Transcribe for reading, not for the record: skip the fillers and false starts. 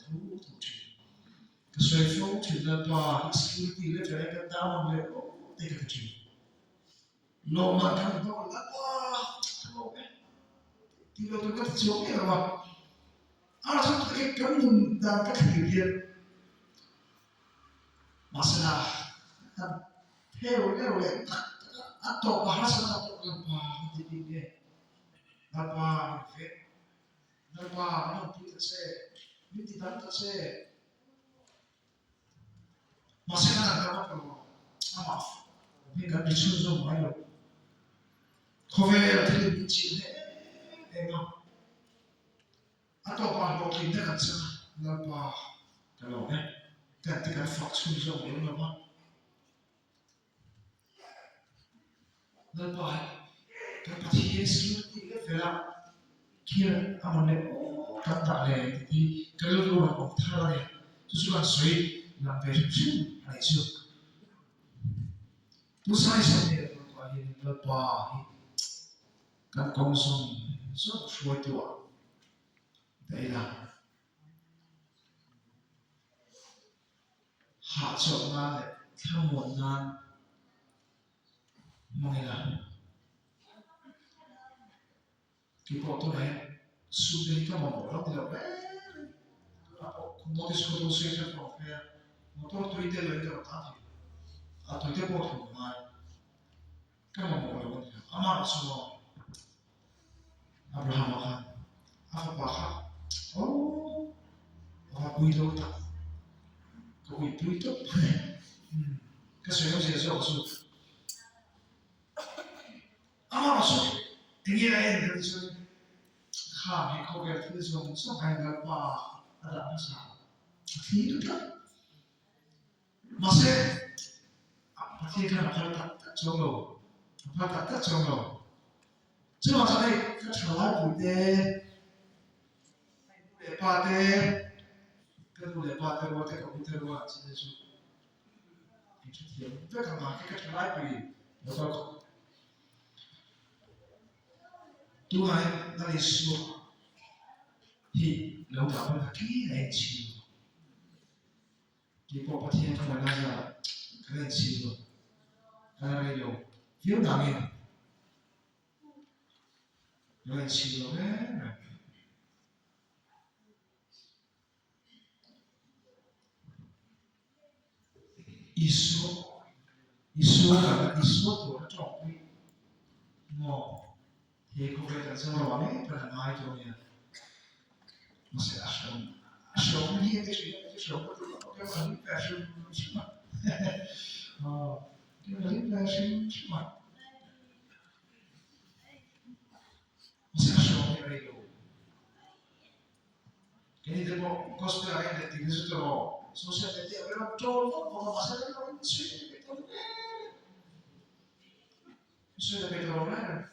tho tho thin. Ka sawi fo thin Lalpa hi security letter hi kan down leh aw te ka ti thin. Lawmman kan hnawl Lalpa ka lawm e tih lo tur ka ti chhuak miah lo a. A chhan chu hei kan nun dan ka thlir hian mahsela kan pheu leu leh tak tak a, a tawp a harsa na tawp Lalpa kan ti bik nge Lalpa min vek Lalpa min awmpui ta che min ti dam ta che mahse kan han dam a pawh amah hi kan ri chhunzawm ngai lo. Khawvel thil in min chilh hle em a, a tawpah hlawhtlinna kan chang a, Lalpa ka lawm e, kan ti kan fak chhunzawm lem lo va. Lalpa hi kan Pathian security level a thil a rawn leh aw kan dah le tih hi ka rilru a rawn awm thar a ni. Chu chu kan sawi lang ve hrim hrim a nih chu. Tu sai sai nge tun pawh hian Lalpa hi kan kawng zawng zawng hruaitu ah daih ila. Hahchawlh nan leh thlamuan nan hmang ila. Keipawh tunah hian sum te hi ka mamawh lo ti lo reng reng. Tunah pawh notice khaw tu sawi khan ka awm phei a, motor tui te lo in ka rawn tan thei lo. A tui te pawh thun ngai ka mamawh lo a ni lo. Amah erawh chu maw Abrahama khan a fapa kha aww a va pui lo tak, ka uipui tawp ka sawi awmzia zawk chu. Amah chu enge a en kan chuan khang he khawvel thil zawng zawng hian Lalpa a dah hmasa a thlir tlat. Mahse, Pathian khan a phal tak tak chuang lo, a phal tak tak chuang lo. Chuvang chuan hei ka thalai puite, hei nu leh pa te, ka nu leh pa te rual te, ka u te rual ang chi te chu in hrethiam vek ang a, hei ka thalai pui motor kha tunah hian Lal Isua hi lo dah hman a tlin a inchhir lo. Keipawh Pathian ka ngaihna zah ka la inchhir lo, ka la rei lo viau dangin ka la inchhir lo reng reng. Isua Isua kan Isua tur a tawngpui maw he khawvel kan zo lo ang em kan han ngai tawh nia mahse a hreawm a hreawm hi a ti hria a ti hreawm ka ti lo ka hlim ve hrim hrim a aw ka hlim ve hrim hrim a mahse a hreawm hi a rei lo. Kei te pawh gospel ah hian letling hi chu tawh rawh. Social media ah ram ṭawl vak vak a mahse ram lo in chhui leh peih tawh reng reng. Chhui leh peih tawh lo reng reng.